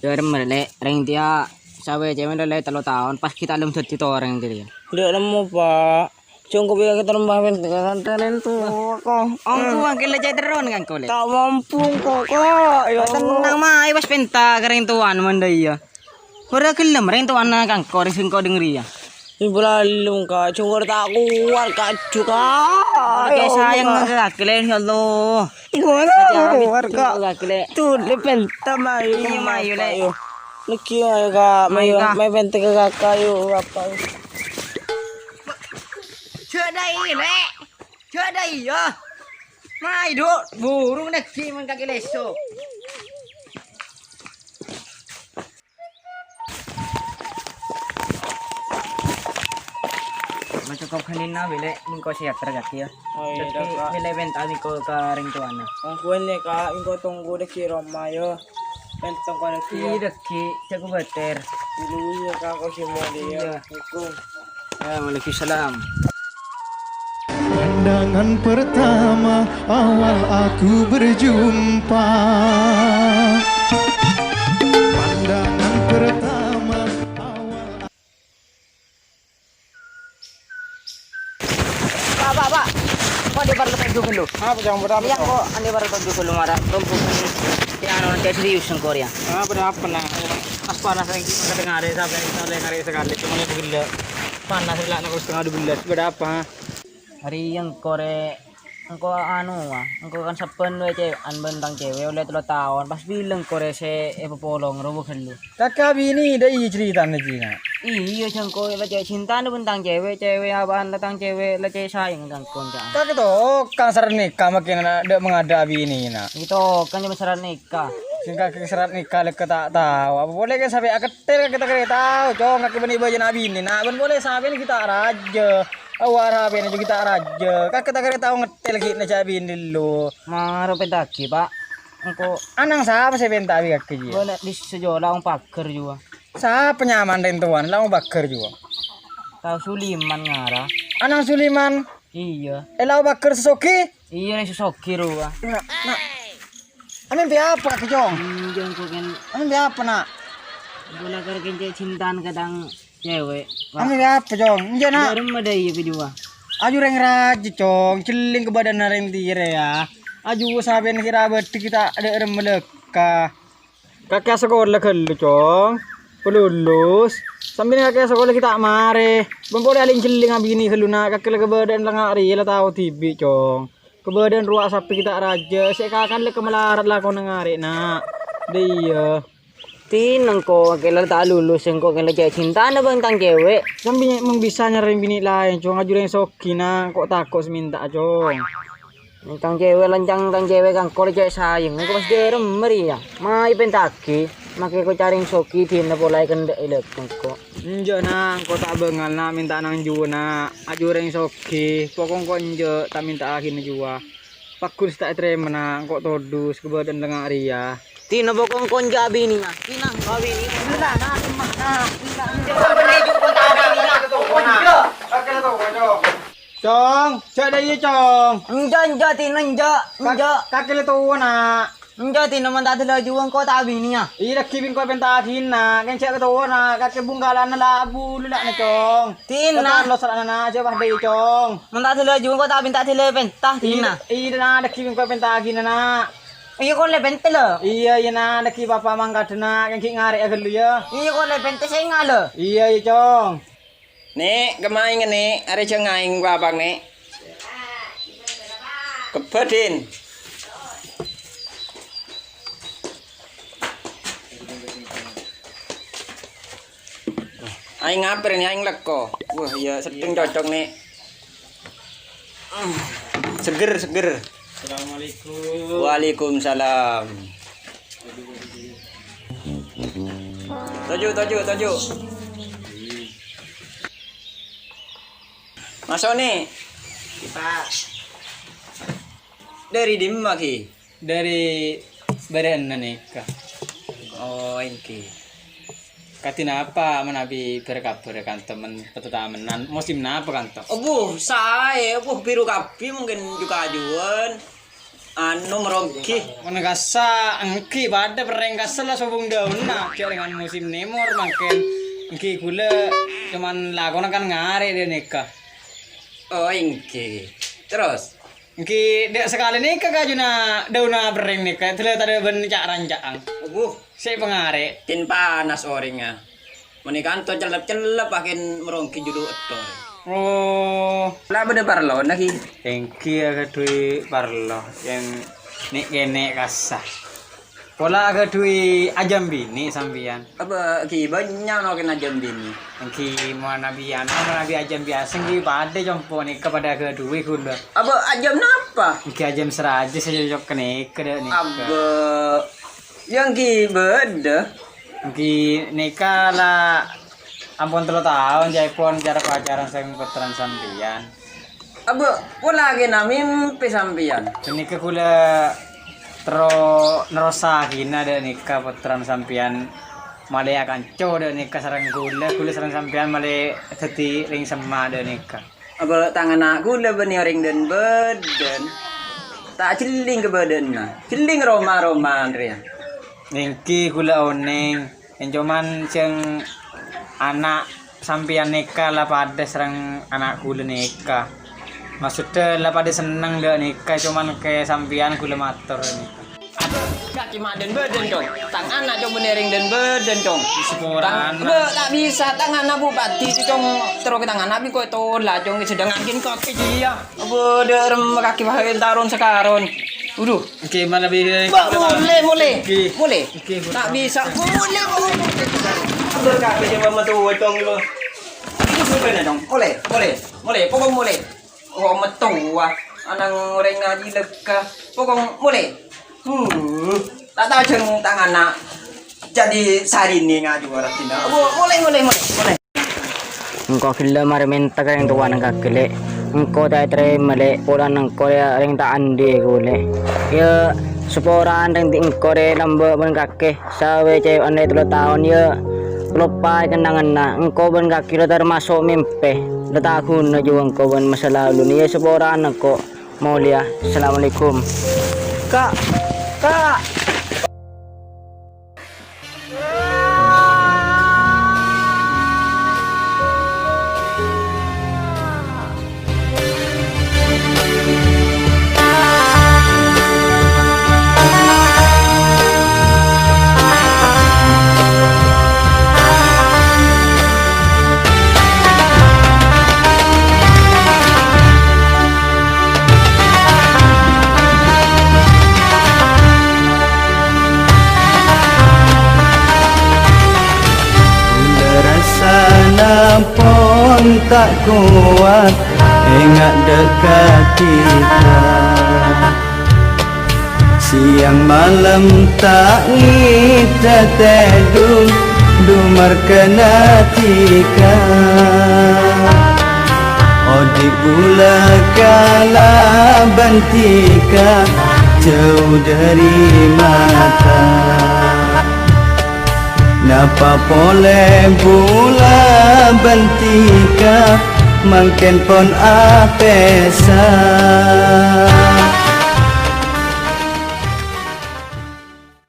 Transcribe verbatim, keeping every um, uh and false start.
Dârem, Lè', rèng tèya sawè cèwèn lè tello taon, pas ghi' ta' lem dhâddhi torèng tèya. Dâ' nemmo, Pa'. Cong kopiya keterem bawen kanten tu. Kok. Ong tuwang kèla cè' terron kan, Ko, Lè'? Ta' mampu, Ko', Ko'. Ya Allah. Tenang, Ma, ayo pas penta ka rèng towan mandâ iyâ. Ora gelem rèng towana kangko rèng sengko dengri ya. Ibu lalung, Ka'. Cong ta' kowat, Ka'. Ju, Ka'. Oke, sayang ka kakè, Lè', insyaallah. Gua kuat, Ka'. Tuh, dia pentam ayo. Iya, mayu, Lè'. Lagi ayo, Ka'. Mayu, Mayu, Ka'. Mayu penting ke kakak, yuk, apa? Jâ' dâ' iyâ, Lè'. Jâ' dâ' iyâ. Mayu, Duk. Burung lagi men kakè leso. Ma' cokop ghânèka, Lè', mengko sehat terjadi ya. Oh, iya, Dâggi', Kak. Lè' penta mengko ka rèng towana. Mongguwân ya, Kak, mengko tunggu dâggi' roma ya. Penta ka dâggi' ya. Iya, dâggi', jago bater. Dulu ya, Kak, kok sih mau dia. Iya. Assalamualaikum. Ya, waalaikumsalam. Pandangan pertama awal aku berjumpa. Pandangan pertama awal. Pak, Pak, Pak. Kok di parlo tonjok dulu? Apa, Jang? Ada apa, Jang? Kok andi parlo tonjok dulu, mara. Tonjok dulu. Ya, anu, kayak serius, sengkor, ya. Apa, ada apa, nah? Pas panas lagi, kita dengar, sampai kita dengar sekali, cuma ini begini. Panas, lah, nak setengah dua belas. Ada apa, ha? Arèya engko' rè, engko' anu, wa, engko' kan sabbhân wae cèwè'an bân tang cèwè' ollè tello taon, pas bilâ engko' rè sè èpapolong rowa ghâllu. Kakè abinè dâ' iyâ caritana jiyâ, Na'? Iyâ, jâ' engko' la cè' cintana bân tang cèwè', cèwè' abâ'na tang cèwè' la cè' sayang ka engko', Cak. Kakè tokang syarat nikah makkèna dâ' mangadâ' abinè, Na'? Iyâ tokang coma syarat nikah. Sèngka' kakè syarat nikah lèkka ta' tao. Apa polè kè sampè' akettel kakè ta' kèra tao, Cong, kakè bânnè bâjâna abinè, Na', bân polè sampèyan ghi' ta' rajâ. Awara apèna jhughân ta' rajâ. Kakè ta' kèra tao ngettel ghi' na ca' binè lo. Maro penta'aghi, Pa'. Engko' Anang sapa sè penta bi' kakè jiyâ? Bâna di sejola wong pager jua. Sapa nyamana rèng towana la wong pager jua? Tao Suliman ngara. Anang Suliman? Iyâ. È la wong pager sè soghi? Iyâ, rèng sè soghi rowa. Na', na'. Amèn bi' apa kakè, Cong? Enjâ' engko' kèn. Amèn bi' apa, Na'? Engko' la kèra kèn cè' cintan ka tang cèwè', Pa'. Amèn bi' apa, Cong? Enjâ', Na'. Dâremma dâ' iyâ kedua. Aju rèng rajâ, Cong. Cellèng kabâdâ'ânna rèng tèya rè, ya. Aju sampèyan sè ra bâdâ ghi' ta' dâ' remma lèkka. Kakè asakola ghâllu, Cong. Pelulus. Sampèyan kakè asakola ghi' ta' marè. Bân polè alèng-cellèng abinè ghâllu, Na'. Kakè la kabâdâ'ân lengnga' rèya la tao dhibi', Cong. Kabâdâ'ân rowa sapè ghi' ta' rajâ, sè èkakan lè' ka malarat lakona ngarè', Na'. Dâ' iyâ. Ti nengko' kèla ta' lulus, engko' kèla cè' cintana bân tang cèwè'. Sampè' mon bisa nyarè binè laèn, Cong, aju rèng soghi, Na', engko' tako' sè mènta'a, Cong. Tang cèwè' lancang, tang cèwè' ka engko' la cè' sayang, engko' pas dâremma rèya. Mayu penta'aghi, makkè ko' carèng soghi, dina polaè kendhâ' èlèk engko'. Enjâ', Na', engko' ta' bângal, Na', mènta nang juwâ, Na'. Aju rèng soghi, pokok engko' enjâ', ta' mènta'aghina juwâ. Paggun sè ta' ètarèmana, engko' todus, kabâdâ'ân lengnga' rèya. Ti napa kongkon ja' abinèya? Ti napa abinèya? Enjâ', enjâ', enjâ'. Cong, ja' dâ' iyâ, Cong. Enjâ', enjâ', Ti, enjâ', enjâ'. Kakè la towa, Na'. Enjâ', Ti, mon ta' dâlâjhu engko' ta' abinèya. Iyâ, dhâggi' bi' engko' pènta aghina. Kèng ja' katowana, kakè bungkalanna la abulâ la, Cong. Tina. Lo salana, ja' pas dâ' iyâ, Cong. Mon ta' dâlâjhu engko' ta' pènta dâlâ pènta, Tina. Iyâ, Na', dhâggi' bi' engko' pènta aghina, Na'. Iyâ, kol la pènta, lho. Iyâ, iyâ, Na', dhâggi' bapa' mangkadhâ, Na', kèng ghi' ngarè'a ghâllu, yâ. Iyâ, kol la pènta, sènga', lho. Iyâ, iyâ, Cong. Nè', kemma aèngnga, Nè'? Arè jhâ' ngaèng bapa'na, Nè'. Kebbhâ, Din. Aèng apa rèya, Nè'? Aèng lèkko. Wah, iyâ, seddheng cocok, Nè'. Seger, seger. Assalamualaikum. Waalaikumsalam. Toju', toju', toju'. Maso', Nè'. Kita dâri dimma, Ki? Dâri bârâ'na nèka. Oh, èngghi. Kadhi napa manabi bâr-kabâr kanto mon patatamenan? Musim napa kanto? Obuh, saè, obuh, biru kabbhi mungkin ju-kajuwân. Anu, Meronggi. Mon kassa', èngghi padâ perrèng kassa' la sobung dâunna, jhâ' dengan musim nemor mangkèn. Èngghi ghulâ coma lakona kan ngarè' dâ' nèka. Oh, èngghi. Terros? Èngghi dâ' sakalè nèka kajuna dâunna perrèng nèka, èdhâlâ tadâ' bân ca'-ranca'an. Wuh. Sè pangarè'. Din panas orèngnga. Mènè kanto cellep-cellep akin Meronggi julu èttor. Oh. La bâdâ parlona, Ki? Èngghi aghâdhuwi parlo, yèn nè'-kènè' kassa'. Pola aghâdhuwi ajâm binè' sampèyan. Apa, Ki, bânnya' no kèna ajâm binè'? Èngghi mon nabi anu, mon nabi ajâm biyasa èngghi padâ compo' nèka padâ aghâdhuwi ghulâ. Apa, ajâm napa? Èngghi ajâm sè rajâ sè cocok ka nèka dâ' nèka. Apa, ya èngghi bâdâ. Èngghi nèka la ampon tello taon ca'èpon cara pacaran sareng pottrana sampèyan. Abâ', pola kèna mimpè sampèyan. Ghânèka ghulâ terro nerrossaghina dâ' nèka pottrana sampèyan malè akanco dâ' nèka sareng ghulâ, ghulâ sareng sampèyan malè dhâddhi rèng semma dâ' nèka. Abâ' tang ana' ghulâ bânnè orèng dân-bâdân. Ta' jhelling kabâdâ'ânna. Jhelling roma-roman rèya. Èngghi ghulâ onèng, yèn coma jhâng ana' sampèyan nèka la padâ sareng ana' ghulâ nèka. Maksoddhâ la padâ senneng dâ' nèka, coma kè sampèyan ghulâ mator nèka. Kakè ma' dân-bâdân, Cong. Tang ana', Cong, bânnè rèng dân-bâdân, Cong. Saporana. Tang, bâ', ta' bisa, tang ana' bupati, Cong. Terro kè tang ana' bi' koè tola', Cong. Sedangkan kakè jiyâ. Bâ', dâ' remma kakè bhâi taron sakaron. Waduh. Oke, mana bi-, Bâ', molè, molè. Oke. Molè. Oke, ta' bisa. Molè, molè. Ampon kakè jiyâ matowa, Cong, lo. Itu sampeyan, Cong. Molè, molè. Molè, pokok molè. Oh, matowa. Ana' orèng ngajhi lekka. Pokok molè. Hmm. Ta' tajhâng tang ana'. Jadi sarèna ngajhi ora dina. Oh, molè, molè, molè, molè. Engko' ghellâ' marè mènta ka rèng towana kakè, Lè'. Engko' ta' ètarèma, Lè'. Polana engko' rèya rèng ta' andi' engko', Lè'. Yâ, saporana rèng engko' rè lambâ' bân kakè. Sawè cèwè'an rè tello taon, yâ. Loppaè kennanganna. Engko' bân kakè la tamaso' mimpè. La ta' ghuna jiyâ engko' bân masa laluna. Yâ, saporana engko'. Molèya. Assalamualaikum. Ka'. Ka'. Rasana pon ta' kowat, enga' dâ' ka dhika. Siang malem ta' ngèdhâ tèdung, dumarkana dhika. Odi' bulâ kalabân dhika, jhâu dâri mata. Napa polè bulâ bân dhika, mangkèn pon apèsa.